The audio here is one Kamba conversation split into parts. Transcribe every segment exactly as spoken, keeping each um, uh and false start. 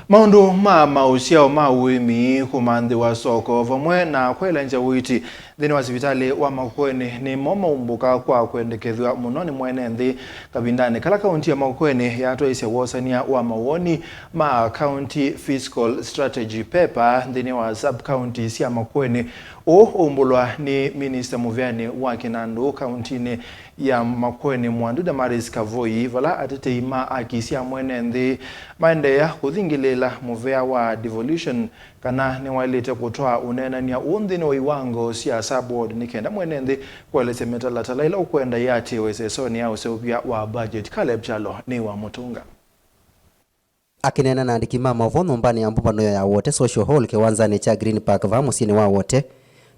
Maũndũ ma maũsyao ma ũĩmi, kũmanthĩwa soko, vamwe na kwelengya ũiiti nthĩnĩ wa sivitalĩ wa Makueni nĩmo maumbũka kwa kwendekethw'a mũno nĩ mwene nthĩ kavindanĩ kala kaunti ya Makueni yatwaĩsye wosany'a wa mawoni ma County Fiscal Strategy Paper nthĩnĩ wa sub-county sya Makueni. Ũũ ũmbũlwa nĩ minista mũvĩanĩ wa kĩnandũ kauntinĩ ya Makueni Mwandu Damaris Kavoi, vala atetei ma aki sya mwene nthĩ maendeea kũthingĩlĩĩla mũvea wa devolution kana nĩwaĩlĩte kũtwaa ũneenany'a ũũ nthĩnĩ wa iwango sya sub-ward nĩ kenda mwene nthĩ kũelesya mĩtalatala ĩla ũkwenda yĩatĩĩwe ĩsesonĩ ya ũseũvya wa budget. Caleb Kyalo nĩ wa mũtũnga. Akĩneena na andĩki ma maũvoo nyũmbanĩ ya mbũmbanĩo ya Wote Social Hall kĩwanzanĩ kya Green Park vaa mũsyĩnĩ wa Wote,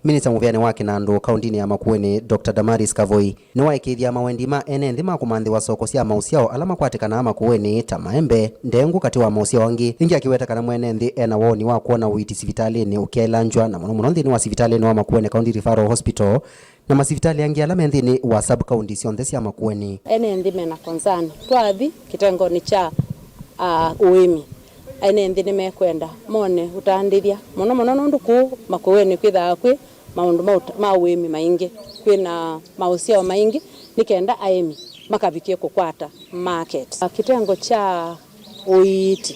minista mũvĩanĩ wa kĩnandũ kauntinĩ ya Makueni, Doctor Damaris Kavoi, nĩwaĩkĩĩthya mawendi ma ene nthĩ ma kũmanthĩwa soko sya maũsyao ala makwatĩkanaa Makueni ta maembe, ndengũ katĩ wa maũsyao angĩ. Ĩngĩ akĩweta kana mwene nthĩ ena woni wa kwona ũiiti sivitalĩnĩ ũkyaĩlanzw'a, na mũno mũno nthĩnĩ wa sivitalĩnĩ wa Makueni County Referral Hospital, na masivitalĩ angĩ ala me nthĩnĩ wa sub-county syonthe sya Makueni. Ene nthĩ mena concern. Twathi kĩtengonĩ kya, ah, ũĩmi, ene nthĩ nĩmekwenda mone ũtandĩthya mũno mũno nũndũ kũu Makueni kwĩthaa kwĩ maũndũ ma ũta-, ma ũĩmi maingĩ, kwĩna maũsyao maingĩ nĩ kenda aĩmi makavikie kũkwata market. Ah, kĩtengo kya ũiiti,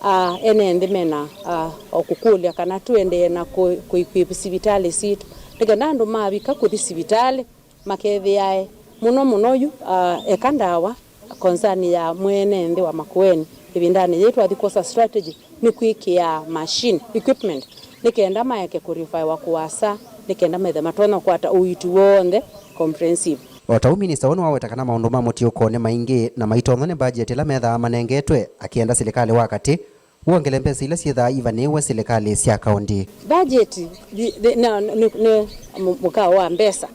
ah, ene nthĩ mena, ah, o kũkũlya kana tũendee na kũ-, kũ-equip sivitalĩ sitũ nĩ kenda andũ mavika kũthi sivitalĩ makethĩae mũno mũno yu, ah, eka ndawa. Concern ya mwene nthĩ wa Makueni ĩvindanĩ yĩĩ twathi kwosa strategy nĩ kwĩkĩa machine, equipment, nĩ kenda maeke kũrifaiwa kũasa nĩ kenda methe matonya kũkwata ũiiti w'onthe comprehensive. O ta ũu, minista ũũ nĩwaweta kana maũndũ ma mũtiũko nĩ maingĩ na maitonya nĩ mbajeti ĩla methaa manengetwe, akĩenda silikalĩ wa katĩ wongele mbesa ila syĩthaa ivanĩĩwe silikalĩ sya kaũntĩ. Mbajeti thi-, thi-, na, nĩ, nĩ mũ-, mũkao wa mbesa,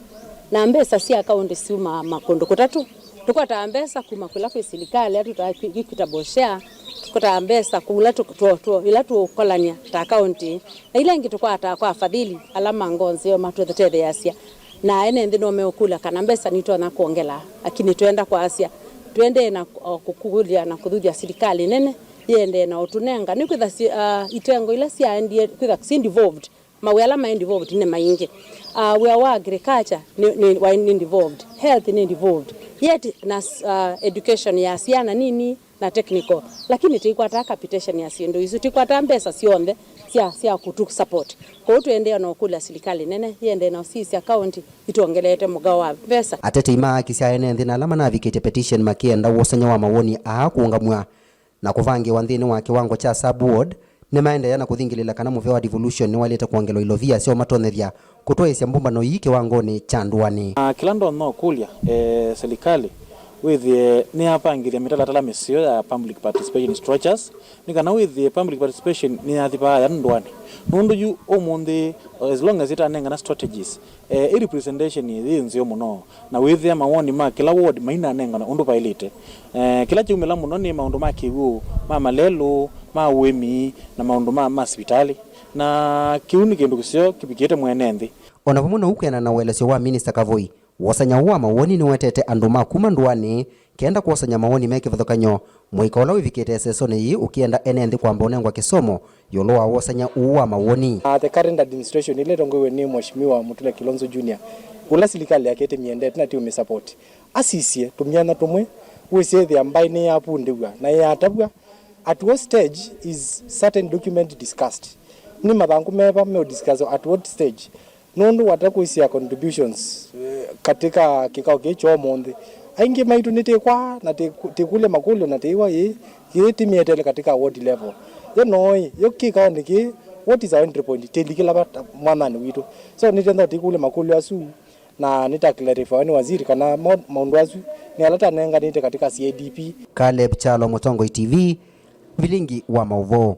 na mbesa sya kaũntĩ syumaa makũndũ kũtatũ. Tũkwataa mbesa kuma kũla kwĩ silikalĩ, ala twĩtaa equi-, equitable share, tũkwataa mbesa kũla tũ-, tũ-, tũ-, ila tũũkolany'a ta kaũntĩ, na ila ingĩ tũkwataa kwa afadhili ala ma ngoo nzeo matũtetheeasya. Na ene nthĩ no meũkũlya kana mbesa nitonya kwongela, lakini twenda kwasya, tũendee na, o, kũkũlya na kũthuthya silikalĩ nene yĩendee na ũtũnenga. Nĩkwĩtha si-, ah, itengo ila syaendie kwĩtha si devolved, mawĩa ala mai devolved nĩ maingĩ. Ah, wĩa wa agriculture nĩ, nĩ, waĩ nĩ devolved, health nĩ devolved, yet na, ah, education ya syana nini na technical, lakini tũikwataa capitation ya syĩndũ isu, tũikwataa mbesa syonthe sya, sya kũtũ support. Kwoou tũendee na ũkũlya silikalĩ nene yĩendee na ũsisya kaũntĩ itwongeleete mũkao wa mbesa. Atetei ma aki sya ene nthĩ na ala manavikĩtye petition makĩenda wosany'a wa mawoni aa kũũngamw'a na kũvangĩĩwa nthĩnĩ wa kĩwango kya sub-ward, nĩmaendeea na kũthingĩlĩĩla kana mũvea wa devolution nĩwaĩlĩte kwongelwa ilovia sya ũmatonyethya kũtwaĩĩsya mbũmbano ii kĩwangonĩ kya ndũanĩ. Na kĩla ndonya ũkũlya, eh, silikalĩ wĩthĩe nĩyapangĩthya mĩtalatala mĩseo ya public participation structures, nĩ kana wĩthĩe public participation nĩyathi vaaya ndũanĩ. Nũndũ yu ũmũnthĩ, as long as ĩtanengana strategies, eh, ĩ representation yĩ nzeo mũno, na wĩthĩa mawoni ma kĩla ward mainanengana ũndũ vaĩlĩte. Eh, kĩla kyaumĩla mũno nĩ maũndũ ma kĩw'ũ, ma malelũ, ma ũĩmi, na maũndũ ma, ma sivitalĩ. Na kĩu nĩ kĩndũ kĩseo kĩvikĩte mwene nthĩ. O na vamwe na ũu, kwĩanana na ũelesyo wa Minista Kavoi, wosany'a ũũ wa mawoni nĩwetete andũ ma kuma ndũanĩ kenda kwosany'a mawoni me kĩvathũkany'o, mũika ũla wĩvikĩte ĩsesonĩ yĩĩ ũkĩenda ene nthĩ kwamba ũnengwa kĩsomo ĩũlũ wa wosany'a ũũ wa mawoni. Uh, the current administration ĩla ĩtongoew'e nĩ Mheshimiwa Mutula Kilonzo Junior, ũla silikalĩ yake ĩtĩmĩendete na tĩũmĩsupport, asisye tũmyanya tũmwe, wĩsĩ ĩthĩa mbaĩ nĩyavundĩw'a na yatavw'a. At what stage is certain document discussed? Nĩ mathangũ meva meũdiscusswa at what stage? Nũndũ wata kwĩsĩa contributions, eh, katika kĩkao kĩĩ kya ũmũnthĩ, aingĩ maitũ nĩtĩkwaa na tĩkũ-, tĩkũlya makũlyo na tĩĩwa ĩ, kĩĩ tĩmĩetele katika ward level. Yo no ĩ, yo kĩkaonĩ kĩĩ, what is our entry point? Tĩlikĩla va ta mwananĩ witũ? So nĩtenda tĩkũlya makũlyo asu, na nĩta clarify nĩ waziri kana mo-, maũndũ asu nĩ ala tanenganĩte katika C I D P. Caleb Kyalo, Mũtongoi T V, vilingi wa maũvoo.